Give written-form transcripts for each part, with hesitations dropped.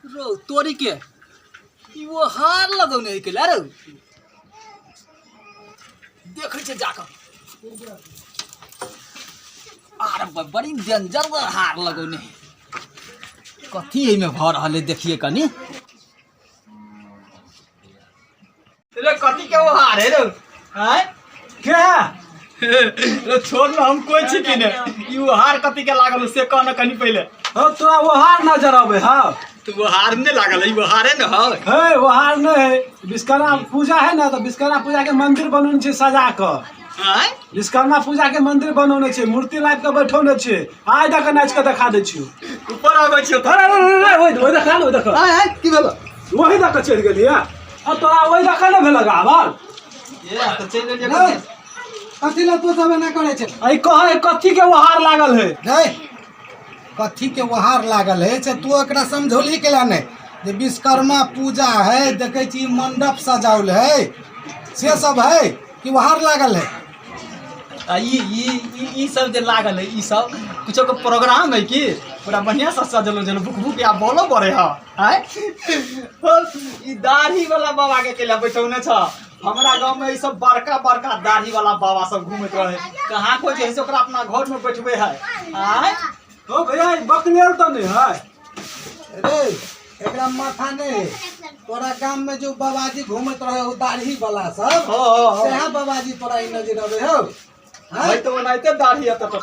रो तोरी के ई वो हार लगौने है केला रो देखै छै जाकऽ आर बड़ी डेंजर हार लगौने है कथी एहिमे भऽ रहल है देखिए कनी रे कथी के वो हार है रे आय के रे छोड़ ना हम कोई छी कि ने ई वो हार कथी के लागल से कह न कनी पहिले हो तोरा वो हार नजर आवे हाँ तो वो हार नहीं लागल है, ई वो हारे न है हे वो हार नहीं है विश्वकर्मा पूजा है ना तो विश्वकर्मा पूजा के मंदिर बनौने छै सजा कऽ आय विश्वकर्मा पूजा के मंदिर बनौने छै मूर्ति लाबि कऽ बैठौने छै आइ दऽ कऽ नाचि कऽ देखा दै छियौ ऊपर आबै छियौ अरे अरे अरे अरे, ओहि ओहि देखा ने ओहि देखा आय आय की भेलो ओहि दऽ कऽ चलि गेलियै आ तोरा ओहि दऽ कऽ नहि भेलक आबल ए तऽ चलि गेलियै रे, कथी लए तू सब एना करै छै अइ कह कथी के ओहार लागल है रे कथी के ओहार लागल है से तू एकरा समझौली केला नहि जे विश्वकर्मा पूजा है देखै छी मंडप सजाओल है से सब है कि ओहार लागल है आ ई ई ई ई सब जे लागल है ई सब कुछो के प्रोग्राम है की पूरा बढ़िया से सजल उजल भुक भुक या बोलो बड़े ह आय ई दाढ़ी वाला बाबा के केला बैठौने छ हमरा गांव में ई सब बड़का बड़का दाढ़ी वाला बाबा सब घूमैत रहे कहाँ कोई जे है से ओकरा अपना घर में बैठबे है आय ओ भैया ई बकलेल तऽ नहि है रे एकरा माथा नहीं है तोरा गाम में जो बाबाजी घूमत रहे ओ दाढ़ी वाला सब हो हो हो सएह बाबाजी तोरा ई नजर अबे हो भाई तो ओनाहिते दाढ़ी है तब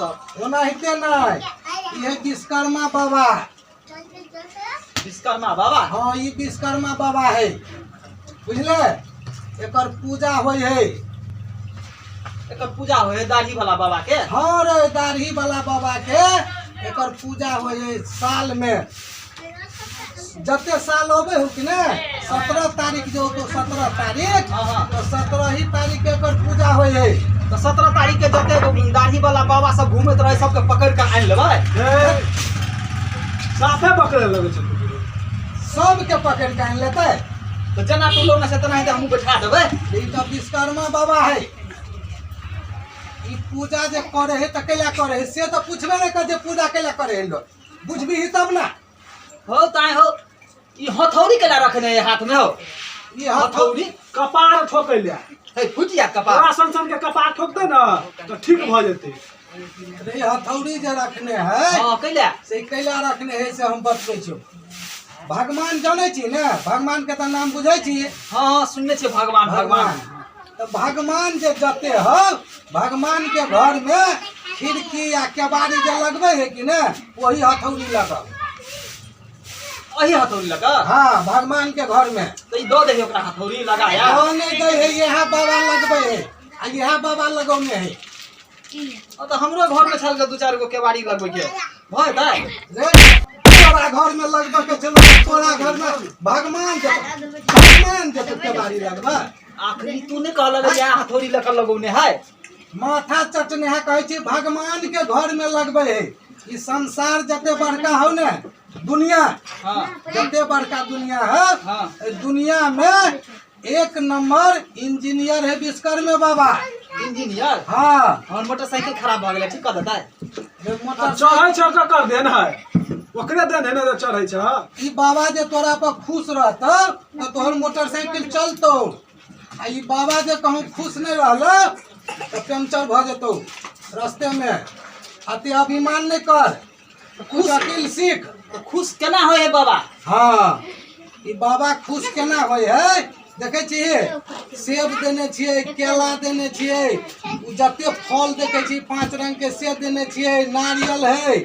ओनाहिते नहीं ये विश्वकर्मा बाबा विश्वकर्मा बाबा हाँ ई विश्वकर्मा बाबा है बुझले एकर पूजा होइ है एकर पूजा होइ है दाढ़ी वाला बाबा के हाँ रे दाढ़ी वाला बाबा के एकर पूजा होइ है साल में जते साल अबे हो कि ने 17 तारीख जो तो 17 तारीख हाँ, हाँ। तो 17 ही तारीख के एकर पूजा होइ है तऽ 17 तारीख के जते दाढ़ी वाला बाबा सब घूमैत रहे सबके पकड़ के आनि लेबै हे, साफे पकड़े लगै छै सबके पकड़ के आनि लेतै तऽ जेना तू लोग से तेना हमहूँ बैठा देबै ई तऽ विश्वकर्मा बाबा है ई पूजा जे करे है तऽ कैला करे है से तऽ पूछबे नहि कर जे पूजा कैला करे है लोग बुझबही तब ना हो ताय हो ई हथौड़ी केला रखने है हाथ में हो ई हथौड़ी हथौड़ी कपार ठोकै ले हे फुटि जायत कपार तोरा सन सन के कपार ठोकतै ने तऽ ठीक भऽ जेतै रे हथौड़ी जे रखने है हँ कैला से कैला रखने है से हम बतबै छियौ भगवान जानै छी ने भगवान के तऽ नाम बुझै छी हँ हँ सुनने छियै भगवान भगवान तऽ भगवान जे जते हो भगवान के घर में खिड़की या केबाड़ी जे लगबै है कि ने वही हथौड़ी लगब अही हथौड़ी लगा हाँ भगवान के घर में तऽ ई दऽ दही ओकरा हथौड़ी लगाया दऽ नहि दै है इएह बाबा लगबै है आ इएह बाबा लगौने है ओ तऽ हमरो घर में छल दू चारि गो केवाड़ी लगबै के भऽ जेतै रे तोरा घर में लगबऽ के छलौ तोरा घर में भगवान जेतौ भगवान जेतौ केबाड़ी लगबऽ आखिरी तू नहि कहलक इएह हथौड़ी लऽ कऽ लगौने है माथा चटने है कहै छी भगवान के घर में लगबै है ई संसार जते बड़का हौ ने दुनिया हाँ जते बड़का दुनिया है हाँ। एहि दुनिया में एक नंबर इंजीनियर है विश्वकर्मे बाबा इंजीनियर हाँ हमर मोटरसाइकिल खराब भऽ गेलै ठीक कऽ देतै रे आ मोटर चढ़ै छै ककर देन है ओकरे देन है ने जे चढ़ै छै ई बाबा जे तोरा पर खुश रहतौ तऽ तोहर मोटरसाइकिल चलतौ आ ई बाबा जे कहूँ खुश नहि रहलो तऽ पंचर भऽ जेतौ रस्ते में अति अभिमान नहि कर कुछ अकिल सीख तऽ खुश केना होइ है बाबा हाँ ई बाबा खुश केना होइ है देखै छियै सेब देने छियै केला देने छियै ओ जते फल देखै छी पाँच रंग के से देने छियै नारियल है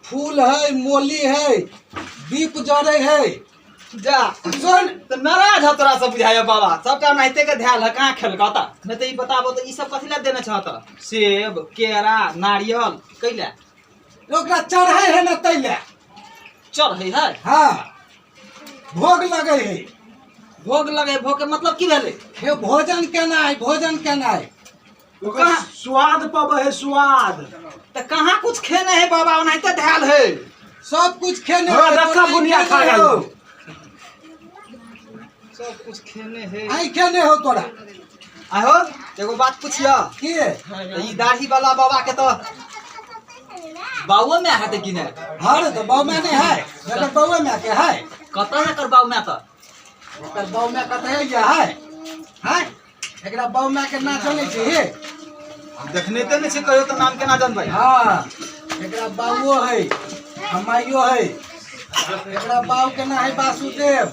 फूल है मोली है दीप जरै है जा सुन तऽ नाराज है तोरा सब बुझाइया बाबा सबटा ओनाहिते के धयल है कहाँ खेलकऽ तऽ नहि तऽ ई बताबो तऽ ई सब कथी लए देने छह तऽ सेब केरा नारियल कैला ओकरा चढ़ै है ने तै लए चढ़ै है हाँ भोग लगै है भोग लगे भोग के मतलब की भेलै हे भोजन केना है भोजन केना है ओकर कहाँ? स्वाद पबै है स्वाद तऽ कहाँ कुछ खेने है बाबा ओनाहिते धयल है सब कुछ खेने हमरा है, दक्का तोरा बुनिया खेने खा गेल। हो। सब कुछ खेने है आई खेने हो तोरा आहो एगो बात पूछियो। की? तऽ ई दाढ़ी वाला बाबा के तऽ बाबुओ माय हेतै कि नहि? हाँ रे, तऽ बाऊ माय नहि है, एकर बाउए माय के है। कतऽ है एकर बाऊ माय? तऽ एकर बाऊ माय कतऽ है? ये है है एकरा बाऊ माय के ना जानै छी? हम देखने तऽ नहि छी कहियो, तऽ नाम केना जानबै? हाँ, एकरा बाबुओ है आ माइयो है। एकरा बाऊ के ना है वासुदेव,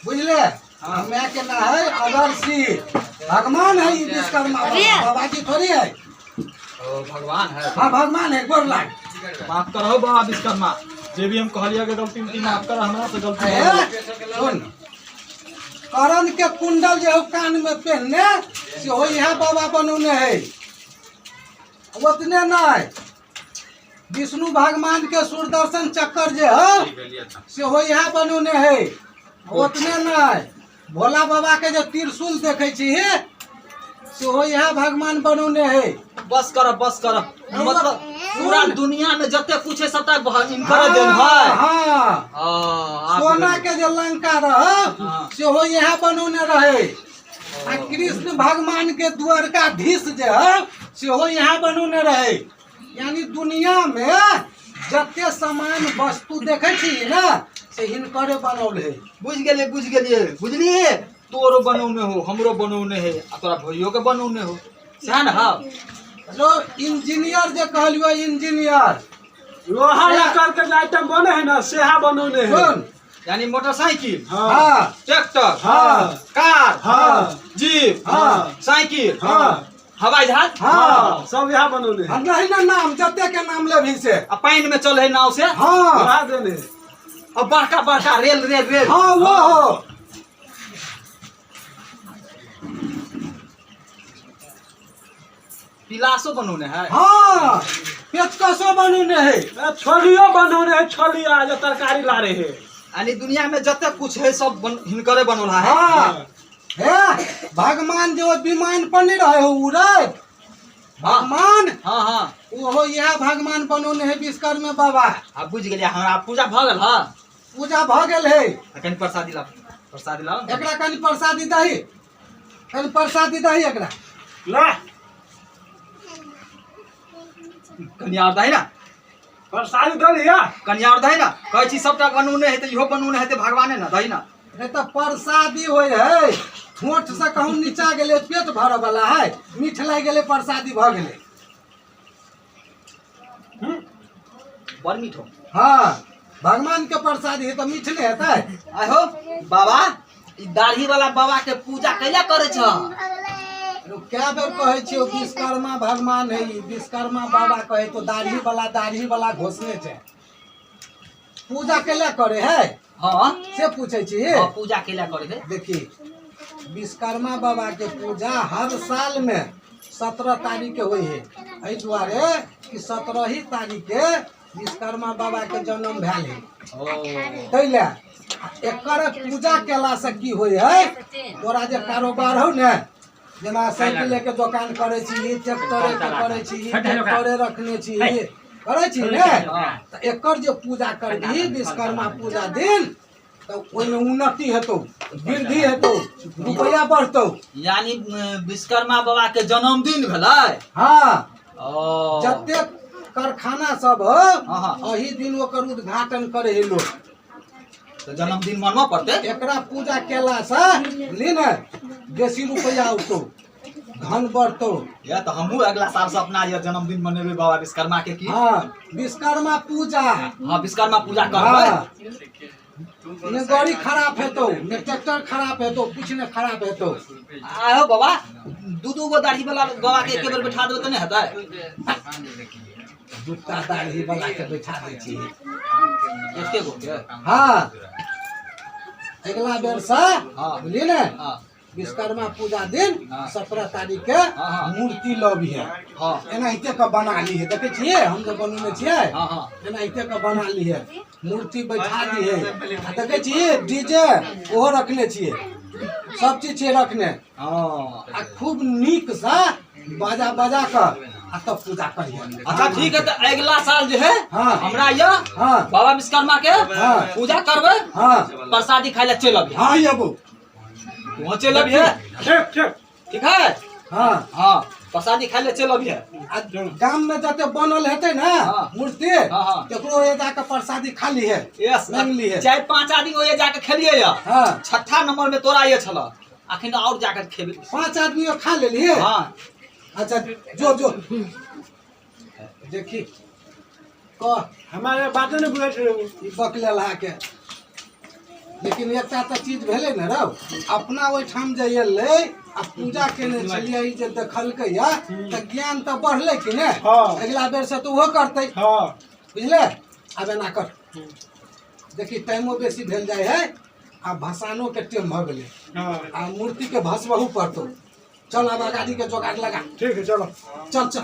बुझले? आ माय के ना है अगरसी। भगवान है ई विश्वकर्मा बाबा, बाबाजी थोड़ी है। ओ भगवान है? हाँ, भगवान है। गोर लाग। माफ करहो बाबा विश्वकर्मा, जे भी हम कहलिए के गलती उलती माफ कर, हमरा से गलती भऽ गेल। सुन, करण के कुंडल जे हो कान में पहनने से हो यहाँ बाबा बनौने है। ओतने नहीं, विष्णु भगवान के सुदर्शन चक्कर जे हो से हो यहाँ बनौने है। ओतने नहीं, भोला बाबा के जे त्रिशूल देखे छी से हो यहाँ भगवान बनौने है। बस कर, बस कर। मतलब पूरा दुनिया में जते कुछ है सबटा इनकर देन है? हाँ। हाँ, सोना के जे लंका रह से हो यहाँ बनौने रहे। आ कृष्ण भगवान के द्वारकाधीश जे है से हो यहाँ बनौने रहे। यानी दुनिया में जते सामान वस्तु देखे छी ना, से हिनकरे बनौल है। बुझ गेलिए, बुझ गेलिए, बुझलिए। तोरो बनौने हो, हमरो बनौने है आ तोरा भैयो के बनौने हो, सएह ने हौ? जो इंजीनियर जे कहलियो, इंजीनियर लोहा लकड़ के जे आइटम बने है ना, सेहा बनौने है। सुन। यानी मोटरसाइकिल, हाँ। हाँ। ट्रैक्टर, हाँ। कार, हाँ। जीप, हाँ। साइकिल, हाँ। हवाई जहाज। हाँ। सब यहाँ बनौने है। आ नहीं ना, नाम जते के नाम लेबही से। आ पानि में चले है नाव से? हाँ। लोहा देने है। आ बड़का बड़का रेल, रेल, रेल। हाँ, वो हो। पिलासो बनौने है? हाँ, पेचकसो बनौने है। छोलियो बनौने है, छोलिया जो तरकारी ला रहे है। यानी दुनिया में जते कुछ है सब हिनकरे बनौला है। हाँ, हे भगवान जो विमान पर नहीं रहे हो उड़ैत भगवान, हाँ हाँ ओहो इएह भगवान बनौने है विश्वकर्मा बाबा। आ बुझ गेलियै, हमरा पूजा भऽ गेल। हँ। पूजा भऽ गेल है। आ कनि प्रसादी लाउ, प्रसादी लाउ। एकरा कनि प्रसादी दही, कनि प्रसादी दही एकरा। ला। कनि आर दही ना। प्रसादी दे लिया। कनि आर दही ना। कहै छी सबटा बनौने हेतै, इहो बनौने हेतै भगवाने ना, दही ना। नहीं तऽ प्रसादी होइ है, ठोंठ से कहूँ नीचा गेलै पेट भरऽ वाला है, मीठ लागि गेलै, प्रसादी भऽ गेलै। बड़ मीठ हो। हाँ, भगवान के प्रसादी है तऽ मीठ नहि हेतै? आहो बाबा, ई दाढ़ी वाला बाबा के पूजा कैला करै छ? कै बेर कहै छियौ, विश्वकर्मा भगवान है ई। विश्वकर्मा बाबा कहै तो दाढ़ी वाला, दाढ़ी वाला घोषणे छै। पूजा कैला करे है? हाँ। से पूछै छी? हाँ, पूजा कैला करै है? देखी, विश्वकर्मा बाबा के पूजा हर साल में 17 तारीख के होइ है। एहि दुआरे कि 17 ही तारीख के विश्वकर्मा बाबा के जन्म भेल है। ओ। ताहि लए एकर पूजा केलासँ की होइ है, तोरा जे कारोबार हौ ने, जेना साइकिले के दोकान करै छी, ट्रैक्टरे के करै छी, ट्रैक्टरे रखने छी, करै छी ने, तऽ एकर जे पूजा करबही विश्वकर्मा पूजा दिन, तऽ ओहिमे उन्नति हेतौ, वृद्धि हेतौ, रुपैआ बढ़तौ। यानी विश्वकर्मा बाबा के जन्मदिन भेलै? हाँ। ओ। जतेक कारखाना सब हो, हाँ, हाँ। एही दिन ओकर उद्घाटन करे है लोग। तऽ जन्मदिन मनबऽ पड़तै। एकरा पूजा केलासँ बुझली ने, बेसी रुपैआ औतौ, धन बढ़तौ। या तऽ हमहूँ अगला साल से अपना ये जन्मदिन मनेबै बाबा विश्वकर्मा के की? हाँ, विश्वकर्मा पूजा। हाँ, विश्वकर्मा पूजा करबै। हाँ, ने गाड़ी खराब हेतौ, ने ट्रैक्टर खराब हेतौ, कुछ ने खराब हेतौ। आहो बाबा, दू दू गो दाढ़ी वाला बाबा के एके बेर बैठा देबै तऽ नहि हेतै? दूटा दाढ़ी वाला के बैठा दै छी। एके गो के? हाँ, अगला बेर से बुझलियै ने, विश्वकर्मा पूजा दिन 17 तारीख के हाँ, हाँ। मूर्ति लबी है। एनाहिते के बना ली है। देखै छियै हम जे बनौने छियै? हाँ हाँ। एनाहिते के बना ली है, मूर्ति बैठा दी है। आ देखै छियै डीजे ओहो रखने छियै, सब चीज छियै रखने। आ खूब नीक से बाजा बजा कऽ आ तब पूजा करियै। अच्छा ठीक है, तऽ अगला साल जे है हमरा यह बाबा विश्वकर्मा के पूजा करबै। प्रसादी खाइ लए चलि अबिहे। हाँ, अबू। वहाँ चलि अबिहे। ठीक ठीक। ठीक है। हाँ। हाँ, प्रसादी खाइ ले चल अभी। आ गाम में जते बनल हेतै ने मूर्ति, हाँ, हाँ। तकरो ये जाके प्रसादी खा ली है, यस। मांगि ली है। 4-5 आदमी ओए जाके खेलिए या। हाँ। छठा नंबर में तोरा ये छल, अखन और जाके खेबे। 5 आदमी खा लेलिए। हाँ। अच्छा जो जो देखी कह। हमारे बाते नहीं बुझै छै। ई बकलेलहा के लेकिन एकटा तऽ चीज भेलै ने रौ, अपना ओहिठाम जे एलै आ पूजा केने छलियै, ई जे देखलकै या तऽ ज्ञान तऽ बढ़लै कि ने? हाँ। अगिला बेर से तऽ ओहो करतै। हाँ। बुझले? आब एना कर, देखी टाइमो बेसी भेल जाइ है आ भसानो के टाइम भऽ गेलै। हाँ। आ मूर्ति के भसबहु पड़तौ। चल आब गाड़ी के जोगाड़ लगा। ठीक है, चलो। चल चल।